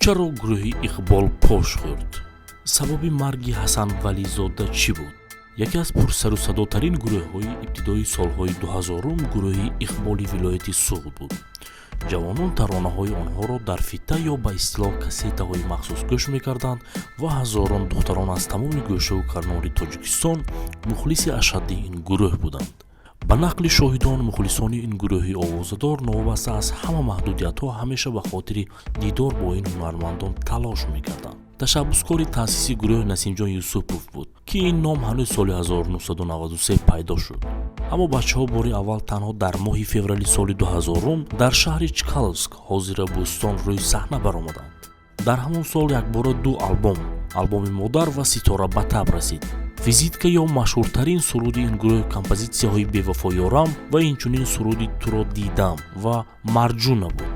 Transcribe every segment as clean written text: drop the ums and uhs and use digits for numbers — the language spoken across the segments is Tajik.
Чаро гурӯҳи «Иқбол» пош хӯрд? Сабаби марги Ҳасан Вализода чӣ буд? Яке аз пурсарусадотарин гурӯҳҳои ибтидои солҳои 2000-ум гурӯҳи «Иқболи» вилояти Суғд буд. Ҷавонон таронаҳои онҳоро дар фита ё ба истилоҳ кассетаҳои махсус гӯш мекарданд ва ҳазорон духтарон аз тамоми гӯшаву канори Тоҷикистон мухлиси ашаддии ин гурӯҳ буданд. Ба нақли шоҳидон, мухлисони ин гурӯҳи овозадор новобаста аз ҳама маҳдудиятҳо ҳамеша ба хотири дидор бо ин ҳунармандон талош мекарданд. Ташаббускори таъсиси гурӯҳ Насимҷон Юсупов буд, ки ин ном ҳанӯз соли 1993 пайдо шуд. Аммо бачаҳо бори аввал танҳо дар моҳи феврали соли 2000 дар шаҳри Чкаловск, ҳозира Бӯстон, рӯи саҳна баромаданд. Дар ҳамон сол якбора ду албом, албоми «Модар» ва «Ситора», ба таб расид. Визитка ё машҳуртарин суруди ин гурӯҳ композитсияҳои «Бевафо ёрам» ва инчунин суруди «Туро дидам» ва «Марҷуна» буд.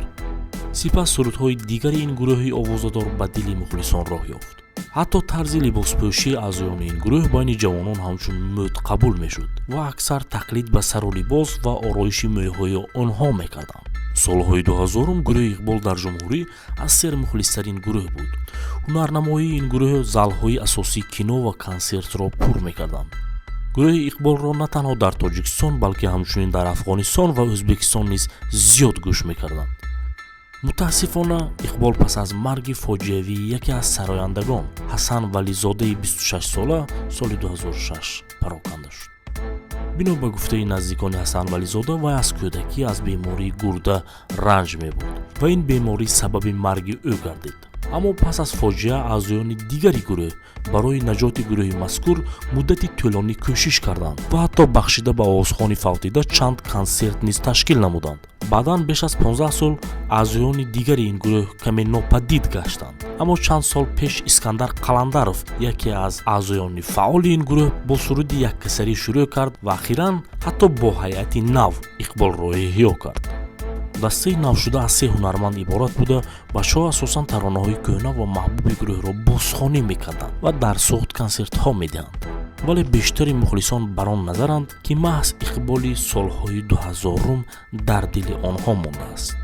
Сипас сурудҳои дигари ин гурӯҳи овозадор ба дили мухлисон роҳ ёфт. Ҳатто тарзи либоспӯшии аъзоёни ин гурӯҳ байни ҷавонон ҳамчун мӯд қабул мешуд ва аксар тақлид ба сару либос ва ороиши мӯйҳои онҳо мекарданд. Солҳои 2000-ум гурӯҳи «Иқбол» дар ҷумҳурӣ аз сермухлистарин гурӯҳ буд. Ҳунарнамоии ин гурӯҳ залҳои асосии кино ва консертро пур мекарданд. Гурӯҳи «Иқболро» на танҳо дар Тоҷикистон, балки ҳамчунин дар Афғонистон ва Ӯзбекистон низ зиёд гӯш мекарданд. Мутаассифона, «Иқбол» пас аз марги фоҷиавии яке аз сарояндагон, Ҳасан Вализодаи 26-сола, соли 2006 пароканда шуд. Бино ба гуфтаи наздикони Ҳасан Вализода, вай аз кӯдакӣ аз бемории гурда ранҷ мебурд ва ин беморӣ сабаби марги ӯ гардид. Аммо пас аз фоҷиа аъзоёни дигари гурӯҳ барои наҷоти гурӯҳи мазкур муддати тӯлонӣ кӯшиш карданд ва ҳатто бахшида ба овозхони фавтида чанд консерт низ ташкил намуданд. Баъдан беш аз 15 сол аъзоёни дигари ин гурӯҳ каме нопадид гаштанд. Аммо чанд сол пеш Искандар Қаландаров, яке аз аъзоёни фаъоли ин гурӯҳ, бо суруди яккасарӣ шурӯъ кард ва ахиран ҳатто бо ҳайати нав «Иқболро» эҳё кард. Дастаи навшуда аз се ҳунарманд иборат буда, бачаҳо асосан таронаҳои кӯҳна ва маҳбуби гурӯҳро бозхонӣ мекарданд ва дар Суғд консертҳо медиҳанд. Вале бештари мухлисон бар он назаранд, ки маҳз «Иқболи» солҳои 2000-ум дар дили онҳо мондааст.